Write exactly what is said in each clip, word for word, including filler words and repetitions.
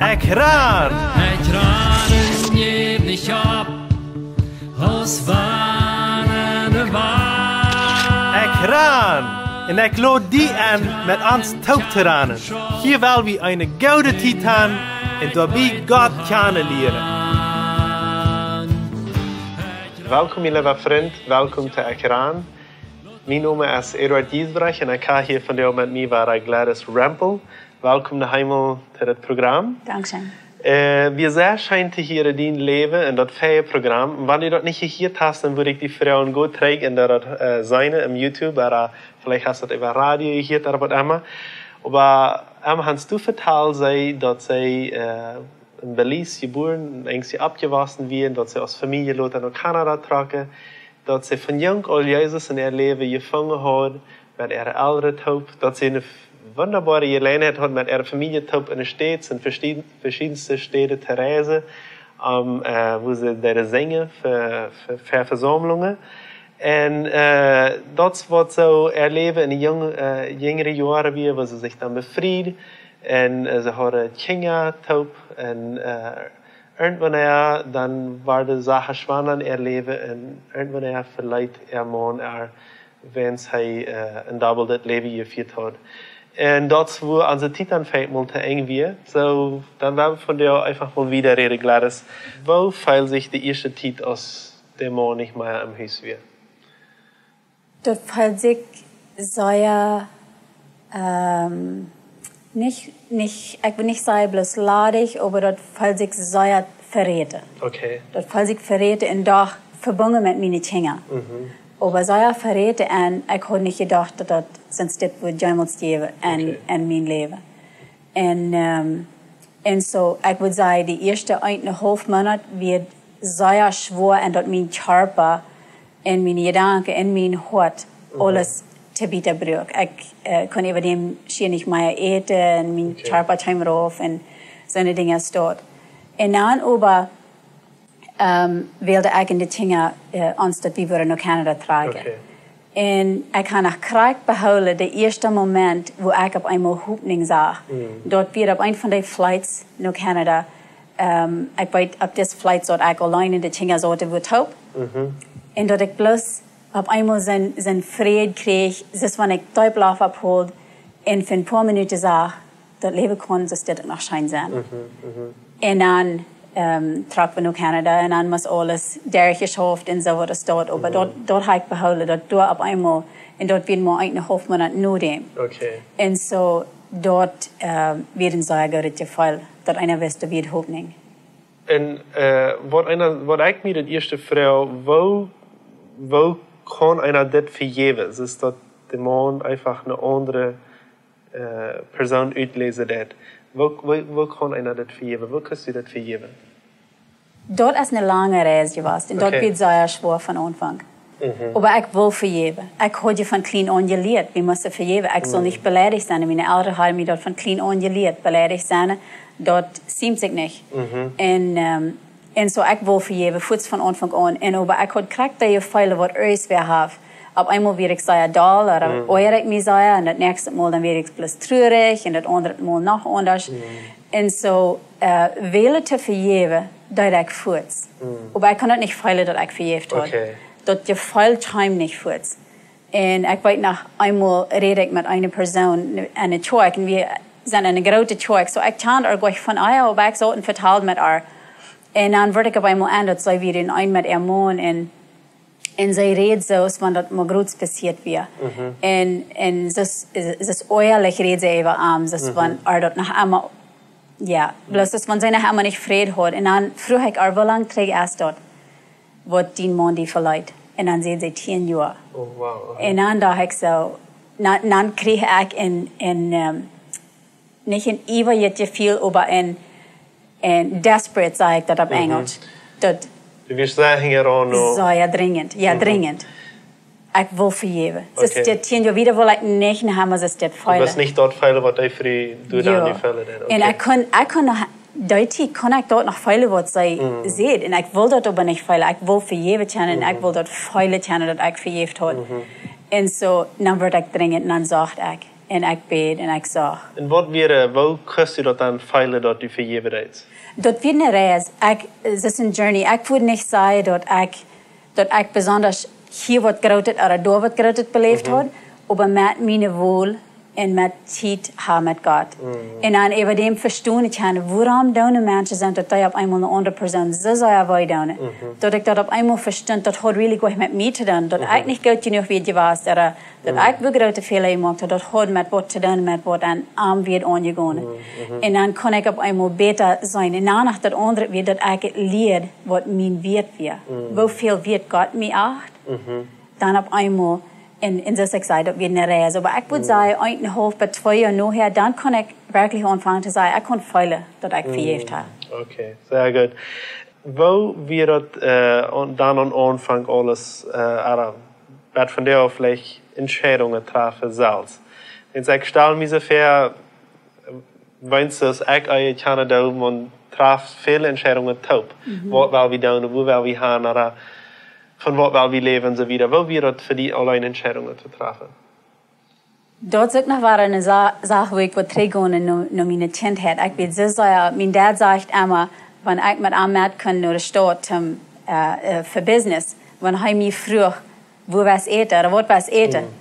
Ekjran! Ekjran, jäw nich opp, aus wann de Welt. Ekjran! Un ekj lod die enn, met ons toop to ranen. Hia well wie eene goode Tiet han un doabie Gott kjanen lieren. Welkom, mien leewa Frint, welkom to Ekjran. Mien Nomen es Eduard Giesbrecht un ekj hab hia vondoag met mie Gladys Rempel. Welkom noch eemol to dit Program. Dankscheen. Äh, wie sent sea scheen to hieren dien Läwen un daut väaje Program. Un wan du daut nich jehieet hast, dan wudd ekj die froagen, go trigj un daut, äh, seenen opp YouTube, ooda veleicht hast du daut äwa Radio jehieet ooda waut emma. Oba, ähm, hast du vetalt, see, daut see, äh, enn Belize jebuaren un eent oppjewossen wia un daut see aus Famielje lota no Kanada trocken, daut see von junk aul Jesus enn äa Läwen jefungen haud, met äare Elren toop, daut see eene wundaboare Jeläajenheit haud, met äare Famielje toop enn de States, enn veschieden-, veschiedne Städen to reisen, om, äh, wua see deeden sinjen fa, fa, fa Vesaumlungen. Un, äh, daut es waut soo äa Läwen enn de jung-, äh, jinjre Joaren wia, wua see sikj dan befried. Un, äh, see hauden Kjinja toop. Un, äh, irjentwanea, dan worden see schwanda enn äa Läwen. Un irjentwanea veleet äa Maun äa, wiels hee, äh, enn Dublin daut Läwen jefieet haud. Un daut es wua onse Tiet dan fa eemol to Enj wia. Soo, dan woa wie vondoag eefach mol wieda räden, Gladys. Woo feeld sikj de ieeschte Tiet, aus de Maun nich mea em Hus wia? Daut feeld sikj sea, ähm, nich, nich, ekj well nich sajen bloos ladich, oba daut feeld sikj sea veräten. Okay. Daut feeld sikj veräten un doch vebungen met miene Kjinja. Mhm. Oba sea veräten un ekj haud nich jedocht daut daut soont Step wudd jemols jäwen enn, okay, enn mien Läwen. Un, ähm, un soo, ekj wudd sajen, de ieeschte eenenhaulf Moonat wia sea schwoa un daut mien Kjarpa un miene Jedanken un mien Hoat, mhm, aules to bieten bruak. Ekj, äh, kunn äwa däm Schier nich mea äten un mien, okay, Kjarpa kjeem rauf un soone Dinja aus daut. Un dan oba ähm, wiels ekj un de Kjinja, äh, ons daut wie wudden no Kanada trocken. Okay. Un ekj hab noch krakjt behoolen, de ieeschte Moment, wua ekj opp eemol Hopninj sach. Mm. Daut wia opp eent von de Flights no Kanada. Ähm, ekj weet, opp dise Flight saut ekj auleen un de Kjinja sauten wua toop. Mhm. Un daut ekj bloos opp eemol soon, soon Fräd kjrieech, soo aus wan ekj deep Loft ophold un fa een poa Minuten sach, daut Läwen kaun soo stell noch scheen sennen. Mhm, mhm. Un dan, ähm, trocken wie no Kanada un dan must aules derchjeschauft un soo waut es daut. Oba, mhm, daut, daut hab ekj behoolen, daut doa opp eemol, un daut wia mau eenenhaulf Moonat no däm. Okay. Un soo, daut, ähm, wia een sea goodet Jefeel, daut eena wist, doa wia Hopninj. Un, äh, waut eena, waut ekj mie daut ieeschte froag, woo, woo kaun eena dit vejäwen? Es daut de Maun eefach eene aundre äh, Persoon utläsen deed. Woo, woo, woo kaun eena daut vejäwen? Woo kaust du daut vejäwen? Daut es eene lange Reis jewast un daut, okay, wia sea schwoa von Aunfank. Mhm. Oba ekj wull vejäwen. Ekj haud je von kjlien aun jelieet, wie musten vejäwen. Ekj sull, mhm, nich beleidicht sennen. Miene Elren hauden mie daut von kjlien aun jelieet. Beleidicht sennen, daut siemt sikj nich. Mhm. Un, ähm, un soo, ekj wull vejäwen, fuaz von Aunfank aun. Un oba ekj haud krakjt dee Jefeelen, waut irjentwäa haft. Opp eemol wia ekj sea doll, ooda, mm, oajra ekj mie sea, un daut näakjste Mol dan wia ekj bloos truarich, un daut aundre Mol noch aundasch. Mm. Un soo, äh, wellen to vejäwen, deed ekj fuaz. Mm. Oba ekj kunn daut nich feelen, daut ekj vejäft haud. Okay. Daut Jefeel kjeem nich fuaz. Un ekj weet noch, eemol räd ekj met eene Persoon enne Kjoakj, un wie sent enne groote Kjoakj, soo ekj kjand äa jlikj von ea, oba ekj saut un vetald met äa. Un dan wort ekj opp eemol aun, daut see wia en een met äa Maun, un, un see räd soo aus wan daut mau groots passieet wia. Mhm. Un, un soo, soo oajalich räd see äwa am, soo aus, mhm, wan äa daut noch emma, jo, bloos soo aus wan see noch emma nich Fräd haud. Un dan fruach ekj äa, woo lang trigj es daut, waut dien Maun die veleet? Un dan säd see: "Tieen Joa." Oh, wow, aha. Un dan docht ekj soo, dan, dan kjrieech ekj een, een, ähm, nich een iewjet Jefeel, oba een, een desperate, saj ekj daut opp, mhm, Enjelsch. Daut, du wieescht sea hinjaraun, no, sea drinjent, jo, mhm, drinjent. Ekj wull vejäwen. Okay. Soo, daut tieen Joa wieda wull ekj nich noch emma soo daut feelen. Du wust nich daut feelen, waut dee Fru, du, jo, dan nich feelen deed. Un, okay, ekj kunn, ekj kunn noch, dee Tiet kunn ekj daut noch feelen, waut see, mm, säd. Un ekj wull daut oba nich feelen. Ekj wull vejäwen kjennen un ekj, mhm, wull daut feelen kjennen, daut ekj vejäft haud. Mhm. Un soo, dan wort ekj drinjent un dan säd ekj: Un ekj bäd un ekj sach. Un waut wia, woo kust du daut dan feelen, daut du vejäwen deetst? Daut wia eene Reis. Ekj, daut es eene Journey. Ekj wudd nich sajen daut ekj, daut ekj besondasch hia waut Grootet ooda doa waut Grootet beläft haud, oba met miene Wol un met Tiet ha met Gott. Un dan äwa däm vestonen kjennen, wuarom doonen Menschen soo, daut dee opp eemol eene aundre Persoon soo sea wee doonen. Daut ekj daut opp eemol vestunt, daut haud really goanich met mie to doonen. Daut ekj nich goot jenuach wia jewast, ooda daut ekj wia groote Fäla jemoakt haud, daut haud met waut to doonen, met waut aun am wia aunjegonen. Un dan kunn ekj opp eemol bäta seenen. Un dan noch daut aundre wia daut ekj lieed waut mien Wieet wia. Woo väl Wieet Gott mie acht, dan opp eemol, un, un soo aus ekj säd, daut wia eene Reis. Oba ekj wudd sajen, eenenhaulf bat twee Joa nohäa, dan kunn ekj werkjlich aunfangen to sajen, ekj kunn feelen daut ekj vejäft ha. Okay, sea goot. Woo wia daut, äh, aun, dan aum Aunfank aules, äh, ooda waut von dee veleicht Entscheidungen trafen selfst? Un ekj stal mie soo väa, wan ekj aus ekj ea kjenne doo, maun traft väle Entscheidungen toop. Waut well wie doonen, wua well wie gonen, ooda von waut well wie läwen un soo wieda. Woo wia daut fa die auleen Entscheidungen to trafen? Daut es uk noch wada eene Sa-, Sach, wua ekj waut trigjgonen no, no miene Kjintheit. Ekj weet soo sea, mien Dad säd emma, wan ekj met am met kunn no de Staut, ähm, äh, äh, fa business, wan hee mie fruach, wua west äten, ooda waut west äten,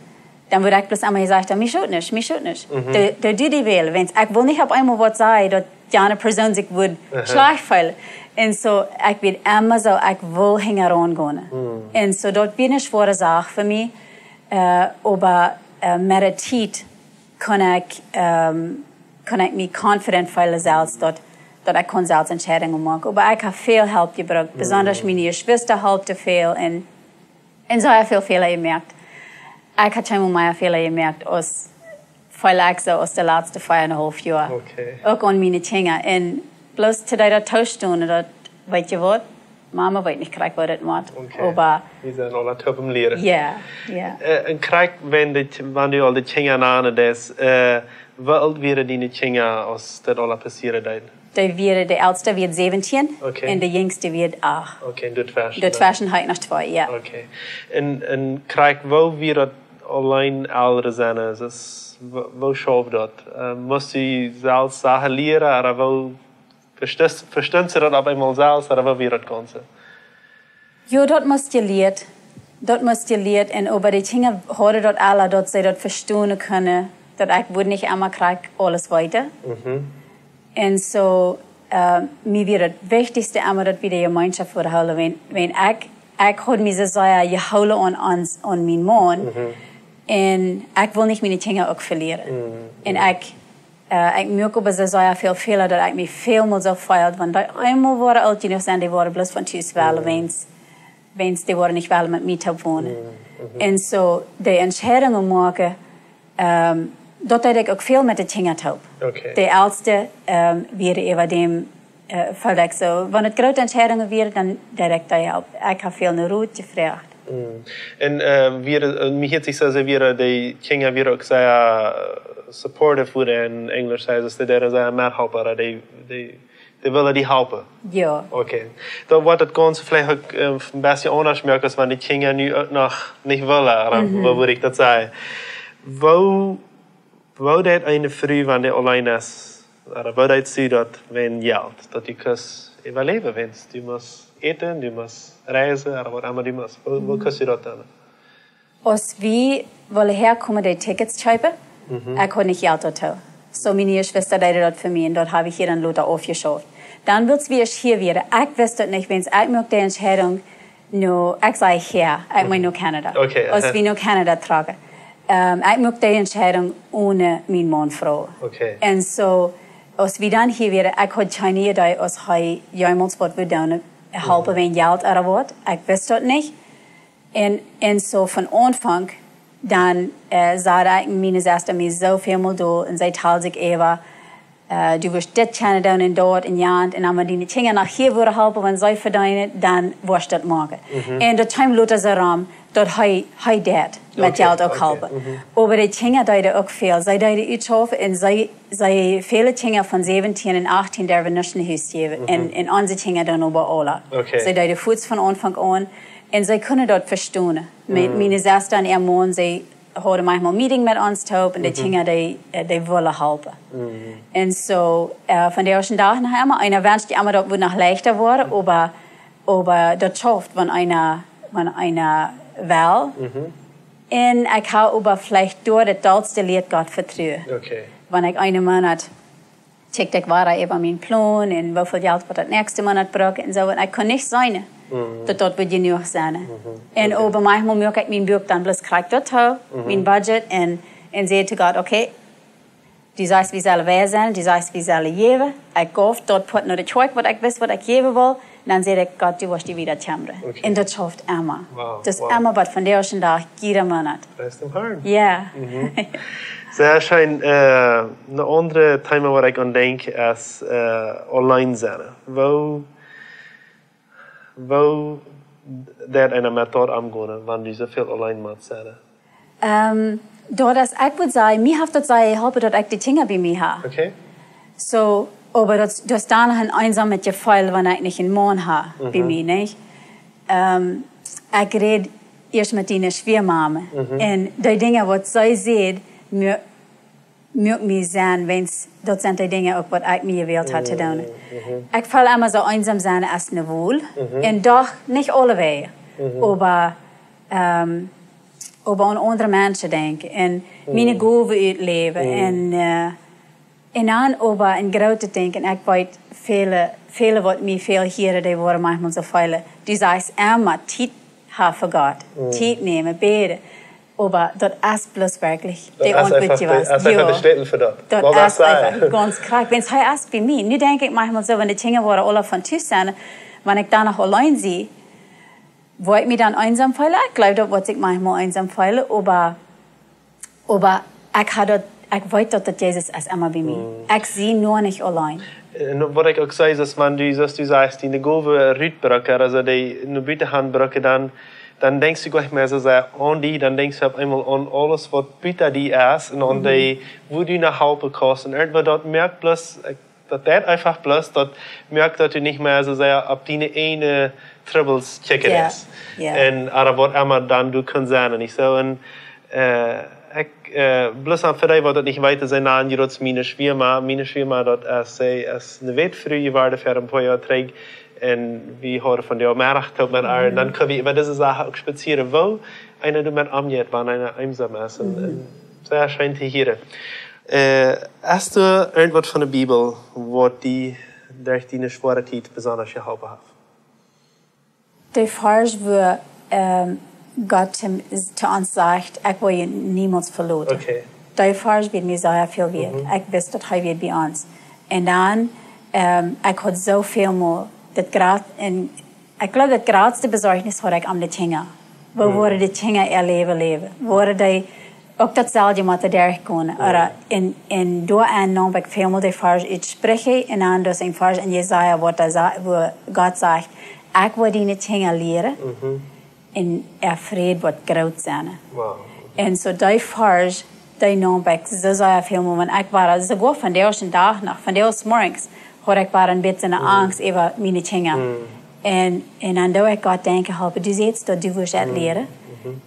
dan wudd ekj bloos emma sajen, mie schot nuscht, mie schot nuscht. Doo, doo du die wälen, wan ekj wull nich opp eemol waut sajen, daut jane Persoon sikj wudd schlajcht feelen. Un soo, ekj weet emma soo, ekj wull hinjaraun gonen. Un soo, daut wia eene schwoare Sach fa mie, äh, oba, äh, met de Tiet kunn ekj, ähm, kunn ekj mie confident feelen selfst, daut, daut ekj kunn selfst Entscheidungen moaken. Oba ekj ha väl Help jebrukt, besondasch miene Jeschwista halpen väl un, un see ha väl Fäla jemoakt. Ekj ha kjeenmol mea Fäla jemoakt aus, feel ekj soo, aus de latste vea un een haulf Joa. Okay. Uk aun miene Kjinja. Un bloos to dee daut toostonen, daut, weetst du waut, Mama weet nich krakjt waut daut mott. Okay. Oba wie sent aula toop aum Lieren. Jo, jo. Äh, un krakjt wan de, wan du aul de Kjinja nanen deist, äh, woo oolt wieren diene Kjinja aus daut aula passieren deed? Dee wieren, de eltste wia säwentieen, okay, un de jinjste wia acht. Okay, un doatweschen dan? Doatweschen ha ekj noch twee, jo. Okay. Un, un krakjt woo wia daut auleen Elren sennen, daut, woo, woo schauft daut? Äh, must du selfst Sachen lieren, ooda woo Vestunt, vestunt see daut opp eemol selfst, ooda woo wia daut Gaunze? Jo, daut must jelieet. Daut must jelieet. Un oba de Kjinja hauden daut aula, daut see daut vestonen kunnen, daut ekj wudd nich emma krakjt aules weeten. Mhm. Un soo, äh, mie wia daut wichtichste emma, daut wie de Jemeenschoft wudden hoolen. Wan, wan ekj, ekj haud mie soo sea jehoolen aun ons, aun mienen Maun. Mhm. Un ekj wull nich miene Kjinja uk velieren. Mhm. Un ekj Äh, ekj muak oba soo sea väl Fäla, daut ekj mie väl mol soo feeld, wan dee eemol wieren oolt jenuach sent, dee wieren bloos von Tus wellen, mhm, wan see, wan see, dee wieren nich wellen met mie toop wonen. Mhm, mhm. Un soo, dee Entscheidungen moaken, ähm, daut deed ekj uk väl met de Kjinja toop. Okay. De eltste, ähm, wia äwa däm äh, felt ekj soo, wan et groote Entscheidungen wieren, dan deed ekj dee Help. Ekj ha väl no Rot jefroacht. Mm. Un, äh, wia, äh, mie hieet sikj soo, see wieren, de Kjinja wieren uk sea, äh, supportive, woo daut en Enjlisch sajcht, see deeden sea methalpen, dee, dee, dee wullen die halpen. Jo. Okay. Dan woat daut Gaunze veleicht uk, äh, een bät aundasch moaken, aus wan de Kjinja nu uk noch nich wullen, ooda, mhm, woo wudd ekj daut sajen? Woo Woo deist eene Fru, wan dee auleen es, ooda woo deist du daut, wan Jelt, daut du kaust äwaläwen, wan du must äten, du must reisen, ooda waut emma du must? Woo, woo kaust du daut doonen? Aus wie wullen häakomen, de Tickets kjeepen, mhm, ekj haud nich Jelt doatoo. Soo, miene Jeschwista deeden daut fa mie un daut hab ekj hia dan lota aufjeschauft. Dan, wiels wie ieescht hia wieren, ekj wist daut nich, wan ekj muak de Entscheidunk, nu, ekj saj hia, ekj meen, mhm, no Canada. Okay, aus, aha, wie no Canada trocken. Ähm, ekj muak de Entscheidunk onen mienen Maun froagen. Okay. Un soo, aus wie dan hia wieren, ekj haud kjeene Idee, aus hee jemols waut wudd doonen, halpen, mhm, wan Jelt ooda waut. Ekj wist daut nich. Un, un soo von Aunfank, dan, äh, säd ekj, miene Sesta mie soo väl mol doa, un see tald sikj äwa, äh, du woascht dit kjennen doonen un daut un jant, un wan diene Kjinja noch hia wudden halpen, wan see vedeenen, dan woascht daut moaken. Mhm. Un daut kjeem lota soo rom, daut hee, hee deed met, okay, Jelt uk, okay, halpen. Mhm. Oba de Kjinja deeden uk väl. See deeden utschaufen un see, see, väle Kjinja von säwentieen un achttieen derwen nuscht no Hus jäwen. Mhm. Un, un onse Kjinja dan oba aula. Okay. See deeden fuaz von Aunfank aun. Un see kunnen daut vestonen. Mie-, mhm, miene Sesta un äa Maun, see hauden manchmal Meeting met ons toop un de Kjinja, dee, äh, dee wullen halpen. Un soo, äh, von dän ieeschten Dach noch emma, eena wenscht je emma, daut wudd noch leichta woaren, oba, oba daut schauft, wan eena, wan eena well. Un ekj hab oba veleicht doa daut dollste jelieet Gott vetruen. Okay. Wan ekj eenen Moonat kjikjt ekj wada äwa mienen Plon un woo väl Jelt waut daut näakjste Moonat brukt un soo. Un ekj kunn nich seenen, daut daut wudd jenuach sennen. Un oba manchmal muak ekj mien Buak dan bloos krakjt doa too, mien Budget, un, un säd to Gott, okay, du sajchst, wie sellen wia sennen, du sajchst, wie sellen jäwen. Ekj jeef daut Poat no de Kjoakj, waut ekj wist, waut ekj jäwen wull. Un dan säd ekj, Gott, du woascht die wieda kjemren. Okay. Un daut schauft emma. Wow, Daut es wow. Emma waut von dän ieeschten Dach, jieda Moonat. Pries dän Harn. Jo. Sea scheen. Äh, een aundret Thema, waut ekj aun denkj, es, äh, auleen sennen. Woo, woo deit eena met daut omgonen, wan du soo väl auleen motst sennen? Ähm, daut es, ekj wudd sajen, mie haft daut sea jeholpen, daut ekj de Kjinja bie mie hab. Okay. Soo, oba daut, daut es dan noch een eensaumet Jefeel, wan ekj nich eenen Maun hab, bie mie, nich? Ähm, ekj räd ieescht met diene Schwiamame. Un dee Dinja, waut see säd, mu-, muak mie sennen, wiels daut sent dee Dinja uk, waut ekj mie jewält hab to doonen. Ekj feel emma soo eensam sennen aus ne Wol. Un doch nich aulewäajen. Oba, ähm, oba aun aundre Menschen denkjen. Un miene Gowen utläwen. Un, äh, un dan oba een grootet Dinkj. Un ekj weet, väle, väle waut mie väl hieren, dee woaren manchmal soo feelen. Du sajchst emma, Tiet haben fa Gott. Tiet nämen, bäden. Oba daut es bloos werkjlich de Auntwuat, waut du hast. Daut es eenfach de Stätten fa daut. Daut es eenfach gaunz krakjt. Wiels hee es bie mie. Nu denkj ekj manchmal soo, wan de Kjinja woaren aula von Tus sennen, wan ekj dan noch auleen sie, woa ekj mie dan eensam feelen? Ekj jleew, daut woat sikj manchmal eensam feelen, oba, oba ekj hab daut, ekj weet daut, daut Jesus es emma bie mie. Ekj sie noch nich auleen. Un waut ekj uk saj es, wan du, soo aus du sajchst, diene Gowen rutbrucken, aulsoo dee no buten han brucken, dan, dan denkjst du nich mea soo sea aun die, dan denkjst du opp eemol aun aules, waut buten die es, un aun dee, woo du no halpen kaust. Un irjentwaut daut moakt bloos, ekj daut deit eenfach bloos, daut moakt, daut du nich mea soo sea opp diene eejne Trubbels kjikjen deist. Un, ooda waut emma dan du kaust sennen, nich soo? Un, äh, ekj, äh, bloos aun fa dee, waut daut nich weeten, see nanen jrots miene Schwiama. Miene Schwiama, daut es, see es ne Wätfru jeworden ver een poa Joa trigj. Un wie hauden von dän Meddach toop met äa. Un dan kunn wie äwa dise Sachen uk spazieren, woo eena doamet omjeit, wan eena eensom es. Un, un sea scheen to hieren. Äh, hast du irjentwaut von de Bibel, waut die derch diene schwoare Tiet besonda jeholpen haft? De Varsch, wua, ähm, Gott to, to ons sajcht, ekj woa die niemols veloten. Okay. De Varsch wia mie sea väl wieet. Ekj wist, daut hee wia bie ons. Un dan, ähm, ekj haud soo väl mol daut jrod-, un ekj jleew, daut jratste Besorjnis haud ekj om de Kjinja. Woo woaren de Kjinja äa Läwen läwen? Woaren dee uk daut selwje motten derchgonen? Ooda en, en doa aun naum ekj väl mol de Varsch ut Spricha, un dan doa es een Varsch en Jesaja, waut doa sa-, wua Gott sajcht, ekj woa diene Kjinja lieren, un äa Fräd woat groot sennen. Wow. Un soo dee Varsch, dee naum ekj soo sea väl mol, wan ekj wia, soogoa vondoag dän Dach noch, vondoag zemorjes, haud ekj wia een bät ne Angst äwa miene Kjinja. Un, un dan doo ekj Gott denkjen, halpen, du sajchst, daut du woascht daut lieren.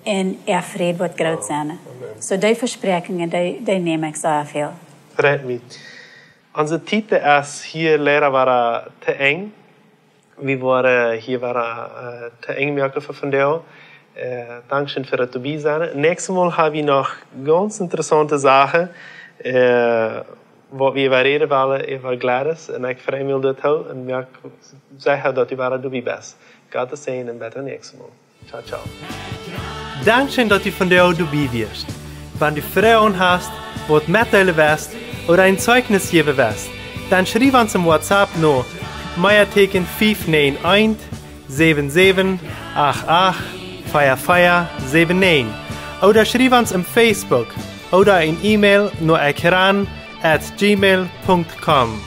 Un äa Fräd woat groot sennen. Soo dee Vespräakjungen, dee, dee näm ekj sea väl. Freit mie. Onse Tiet es hia leida wada to Enj. Wie woaren hia wada, äh, to Enj moaken fa vondoag. Äh, dankscheen fa daut doabie sennen. Näakjstet Mol hab wie noch gaunz interessaunte Sachen, äh, waut wie äwa räden wellen, äwa Gladys. Un ekj frei mie doatoo un moak secha, daut du wada doabie best. Gott säajen un bat daut näakjste Mol. Ciao, ciao. Dankscheen, daut du vondoag doabie wieescht. Wan du Froagen hast, waut metdeelen west ooda een Zeichnis jäwen west, dan schriew ons em WhatsApp no Meateeken fief näajen eent, säwen säwen acht acht, vea vea säwen näajen. Ooda schriew ons em Facebook ooda een E-Mail no ekjran at gmail punkt com.